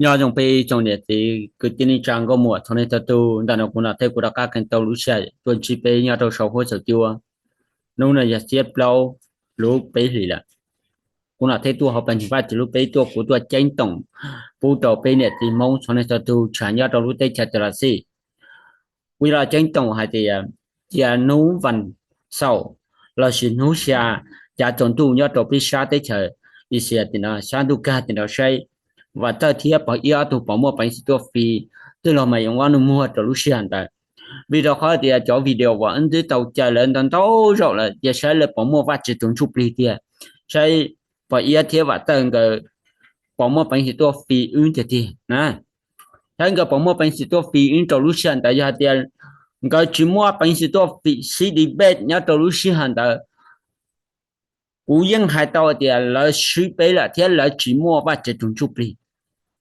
Nyob zoo peb tsoom niam txiv kwv tij neej tsa nkauj muam txhua leej txhua tus, ntawm no kuv Nom Thej kuv rov qab qee tau lub sij hawm tuaj ntsib peb nyob rau saum huab saum cua. Hnub no yog xiab plaub lub peb hlis lawm. Kuv Nom Thej tuaj hauv pawg ntseeg Vajtswv lub peb tuaj, kuv tuaj ceeb toom pub rau peb niam txiv Hmoob txhua leej txhua tus tshawb nyob rau lub teb chaws Thaib Teb. Kuv yuav los ceeb toom hais tias, cia hnub vas xaum lossis hnub xya cav tsaus ntuj nyob rau peb sab teb chaws Asia tim no, sab ntuj kag tim no saib, Vam Tawj thiab Pog Iab ob tug puas muaj peev xwm tuaj fij tij laug Mas Yeej ob nus muag rau lub sij hawm ntawd. Vim rau qhov tias cov video uas wb twb tau caw lawv ntau ntau zaum lawm, cia saib lawv puas muaj Vajtswv tus ntsuj plig tiag, saib Pog Iab thiab Vam Tawj nkawd puas muaj peev xwm tuaj fij wb tiag tiag na. Saib nkawd puas muaj peev xwm tuaj fij wb rau lub sij hawm ntawd. Yog hais tias nkawd tsis muaj peev xwm tuaj fij sib debate nyob rau lub sij hawm ntawd, kuv yeej hais tau tias lawv swb peb lawm thiab lawv tsis muaj Vajtswv tus ntsuj plig.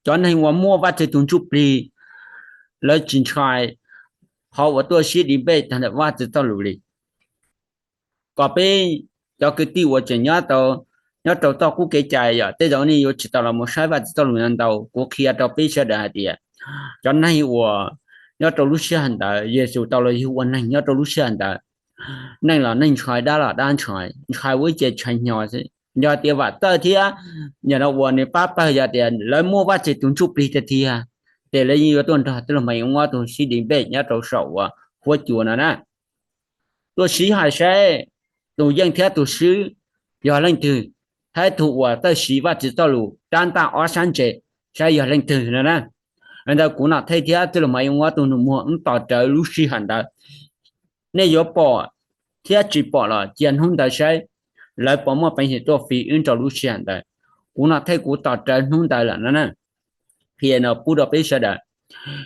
Cov neeg uas muaj Vajtswv tus ntsuj plig, lawv tsis ntshai qhov uas tuaj sib debate tag ntawm Vajtswv txoj lus li. Kom peb cov kwv tij uas tseem nyob rau toj qub kev cai, yog tej zaum nej yuav tsis tau los mus saib Vajtswv txoj lus no ntau, kuv qhia rau peb sawv daws hais tias cov neeg uas nyob rau lub sij hawm ntawd Yexus tau los yug ua neeg nyob rau lub sij hawm ntawd, neeg los neeg ntshai, dab los dab ntshai, ntshai ua ib ce tshai hnyo xwb. Yog tias Vam Tawj thiab nim no uas nws pab pawg yog tias lawv muaj Vajtswv tus ntsuj plig tiag tiag, ces lawv yeej yuav tuaj nrog tij laug Mas Yeej ob tug sib debate nyob rau saum uas huab cua no na. Tuaj sib hais saib tus yeej thiab tus swb yog leej twg, thiab tus uas txawj siv Vajtswv txoj lus rab ntaj ob sab ntse saib yog leej twg no na. Li ntawd kuv Nom Thej thiab tij laug Mas Yeej ob tug nus muag wb tos rawv lub sij hawm ntawd. Nej yuav pom thiab tsis pom los cia hnub ntawd saib lawv puas muaj peev xwm tuaj fij wb rau lub sij hawm ntawd. Kuv Nom Thej kuv tos rawv hnub ntawd lawm no na. Qhia no pub rau peb sawv daws.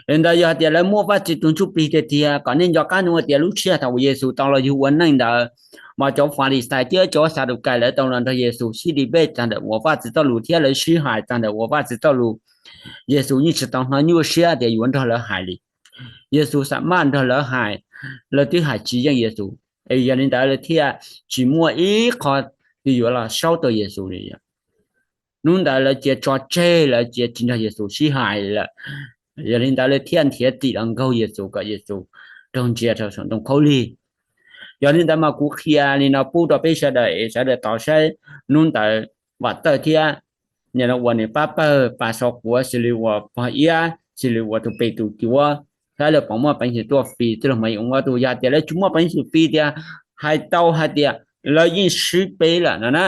Li ntawd yog hais tias lawv muaj Vajtswv tus ntsuj plig tiag tiag, kom nej nco qab ntsoov tias lub sij hawm thaum uas Yexus tau los yug ua neej ntawd, mas cov Falixais thiab cov Xadukais lawv tau los nrog Yexus sib debate tag ntawm uas Vajtswv txoj lus thiab lawv sib hais tag ntawm uas Vajtswv txoj lus. Yexus yeej tsis tau hnov nyuaj siab tias yuav nrog lawv hais li. Yexus xam maj nrog lawv hais, lawv twb hais tsis yeej Yexus, yog li ntawd lawv thiaj tsis muaj ib qho twg yuav los saub tau Yexus li. Hnub ntawd lawv cia tso tseg, lawv cia tsis nrog Yexus sib hais lawm. Yog li ntawd lawv thiaj nrhiav txim los nkaug Yexus kom Yexus raug ntsia rau saum ntoo khaub lig. Yog li ntawd mas kuv qhia li no pub rau peb sawv daws es sawv daws tos saib hnub ntawd Vam Tawj thiab nim no uas nws pab pawg pas so quav xws li uas Pog Iab xws li uas tus pes tus cuav, saib lawv puas muaj peev xwm tuaj fij tij laug Mas Yeej ob tug. Yog tias lawv tsis muaj peev xwm fij tias, hais tau hais tias lawv yeej swb peb lawm no na.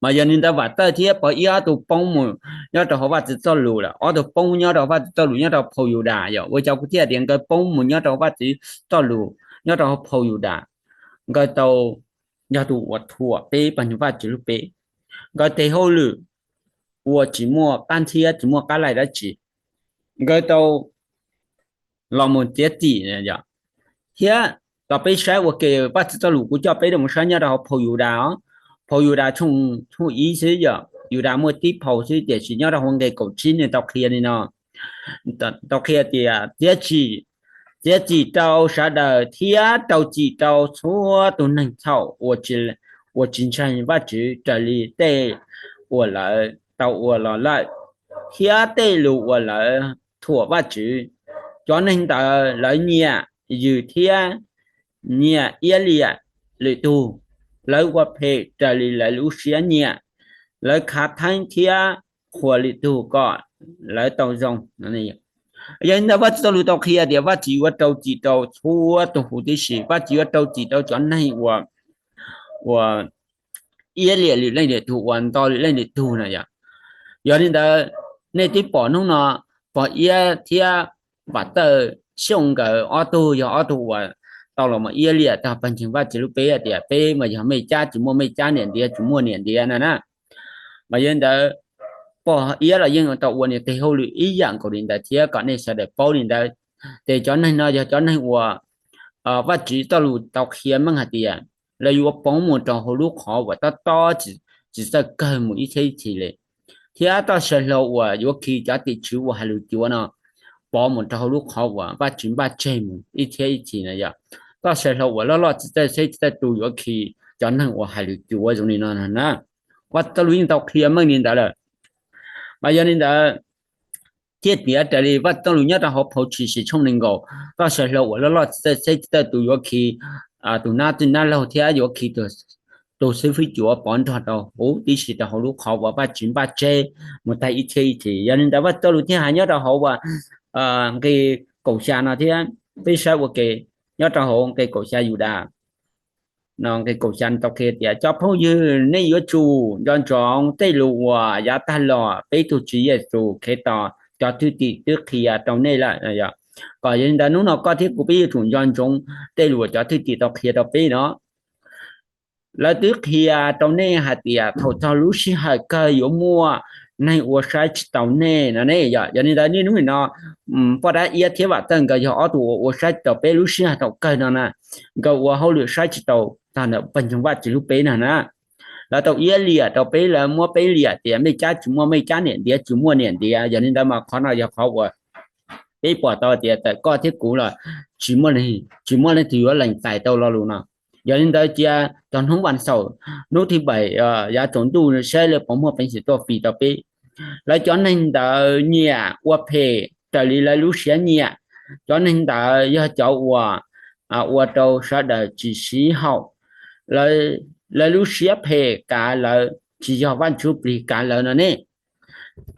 Mas yog li ntawd Vam Tawj thiab Pog Iab ob tug poob mus nyob rau hauv Vajtswv txoj lus lawm, ob tug poob nyob rau Vajtswv txoj lus nyob rau phau Yudas. Yog ua cas kuv thiaj tias nkawd poob mus nyob rau Vajtswv txoj lus nyob rau hauv phau Yudas? Nkawd tau yog tus uas thuam peb pawg ntseeg Vajtswv lub peb. Nkawd tes hauj lwm ua tsis muaj qab ntxhiab tsis muaj qab laij dab tsi. Nkawd tau los mus txiav txim thiab. Los peb saib ua ke Vajtswv txoj lus kuv coj peb rau mus saib nyob rau hauv phau Yudas os. Phau Yudas tshooj ib xwb, yog Yudas muaj tib phau xwb tiam sis nyob rau hauv nqe kaum tsib nws tau qhia li no, tau qhia tias, txiav txim rau sawv daws thiab rau txim rau txhua tus neeg txhaum uas tsis ntseeg Vajtswv raws li tej uas lawv tau ua los lawm, thiab tej lus uas lawv thuam Vajtswv. Cov neeg ntawd lawv nyiam yws thiab nyiam iab liam lwm tug, lawv ua phem raws li lawv lub siab nyiam, lawv khav theeb thiab qhuas lwm tug kom lawv tau zoo. Yog li ntawd Vajtswv txoj lus tau qhia tias Vajtswv yuav rau txim rau txhua tus huv tib si, Vajtswv yuav rau txim rau cov neeg uas, uas iab liam lwm leej lwm tug, uas nto lwm leej lwm tug na yom. Yog li ntawd nej twb pom hnub no Pog Iab thiab Vam Tawj Xyooj nkawd ob tug yog ob tug uas tau los mus iab liam tag pawg ntseeg Vajtswv lub peb tias peb mas yog mej cab tsis muaj mej cab, niam ntiav tsis muaj niam ntiav na na. Mas yog li ntawd Pog Iab los yeej tau ua nws tes hauj lwm ib yam nkaus li ntawd thiab kom nej sawv daws paub li ntawd. Ces cov neeg no yog cov neeg uas Vajtswv txoj lus tau qhia meej hais tias lawv yuav poob mus rau hauv lub qhov uas tob tob tsis txawj kawg mus ib txhiab ib txhis li, thiab txoj saw hlau uas yuav khi cov tim tswv uas hais lus cuav no pov mus rau hauv lub qhov uas Vajtswv npaj tseg mus ib txhiab ib txhis na yom. Txoj saw hlau uas loj loj tsis txawj xeb tsis txawj tu yuav khi cov neeg uas hais lus cuav zoo li no na. Vajtswv txoj lus yeej tau qhia meej li ntawd lawm. Mas yog li ntawd thiab tias raws li Vaj Txoj Lus nyob rau hauv Phau Tshwm Sim tshooj nees nkaum, koj sawv hlau uas loj loj txawj xeb txawj tus yuav khi tus nab txwj nab laug thiab yuav khi tus xib fwb cuav pov nrog rau huv tib si rau hauv lub qhov uas Vaj Tswv npaj tseg mus tag ib txhiab ib txhis. Yog li ntawd Vaj Txoj Lus thiaj hais nyob rau hauv uas nqe kaum xya no thiab peb saib ua ke nyob rau hauv nqe kaum xya Yudas no, nqe kaum xya tau qhia tias cov phooj ywg, nej yuav tsum nco ntsoov tej lus uas yav tag los peb tus Tswv Yexus Khetos cov thwj tim twb qhia rau nej lawm. Kom yog li ntawd hnub no koj thiab kuv peb yuav tsum nco ntsoov tej lus uas cov thwj tim tau qhia rau peb no. Lawv twb qhia rau nej hais tias thaum txog lub sij hawm kawg yuav muaj neeg ua saib tsis taus nej no ne. Yog li ntawd niaj hnub no poj dab iab thiab Vaj Txoj Lus nkawd yog ob tug uas ua saib tsis taus peb lub sij hawm thaum kawg no na. Nkawd ua hauj lwm saib tsis taus tag ntawm pawg ntseeg Vaj Tswv lub peb no na. Lawv tau iab liam rau peb, lawv muab peb liam tias mej cab tsis muaj mej cab, niam ntiav tsis muaj niam ntiav. Yog li ntawd mas qhov no yog qhov uas peb pom tau tias tawm koj thiab kuv los tsis muaj leej twg yuav lees txais tau lo lus no. Yog li ntawd cia txog hnub vas xaum, hnub thib pais yav tsaus ntuj saib lawv puas muaj peev xwm tuaj fis rau peb. Lawv cov neeg ntawd nyiam ua phem raws li lawv lub siab nyiam. Cov neeg ntawd yog cov uas ua rau sawv daws tsis sib haum. Lawv lub siab phem kav lawv, tsis yog Vaj Ntsuj Plig kav lawv no ne.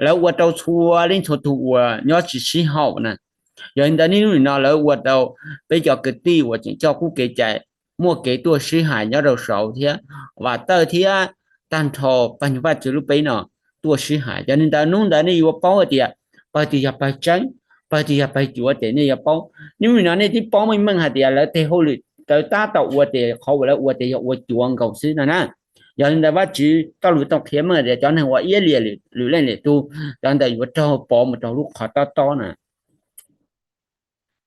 Lawv ua rau txhua leej txhua tus uas nyob tsis sib haum na. Yog li ntawd niaj hnub no lawv ua rau peb cov kwv tij uas tseem coj qub kev cai muaj kev tuaj sib hais nyob rau saud thiab. Vam Txawj thiab tag nrho pawg ntseeg Vaj Tswv lub peb no tuaj sib hais. Yog li ntawd hnub ntawd nej yuav paub hais tias pawg twg yog pawg tseeb, pawg twg yog pawg cuav ces nej yuav paub. Niaj hnub no nej twb paub meej meej hais tias lawv tej hauj lwm lawv tab tom ua ces qhov uas lawv ua ces yog ua cuav nkaus xwb no na. Yog li ntawd Vaj Tswv txoj lus tau qhia meej tias cov neeg uas iab liam lwm leej lwm tug, cov ntawd yuav raug pov mus rau lub qhov tob tob na.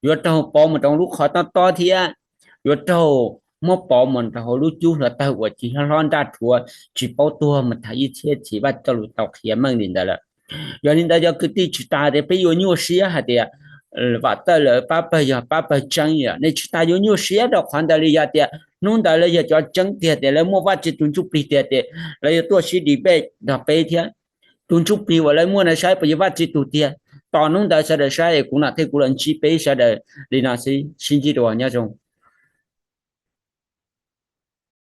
Yuav raug pov mus rau lub qhov tob tob thiab yuav raug muab pov mus rau hauv lub cub hluav taws uas tsis hlob hlob nraj rhuav, tsis paub tuag mus tag ib txhiab txhis. Vaj Txoj Lus tau qhia meej li ntawd lawm. Yog li ntawd cov kwv tij, tsis tas tias peb yuav nyuaj siab hais tias Vam Txawj lawv pab pawg yog pab pawg tseeb, nej tsis tas yuav nyuaj siab rau qhov ntawd li. Yog tias hnub ntawd lawv yog cov tseeb tiag tias lawv muaj Vaj Tswv tus ntsuj plig tiag tias lawv yuav tuaj sib debate nrog peb thiab. Tus ntsuj plig uas lawv muaj no saib puas yog Vaj Tswv tus tiag. Tos hnub ntawd sawv daws saib es kuv no thiab kuv los ntsib peb sawv daws li no xwb, sib ntsib dua, nyob zoo.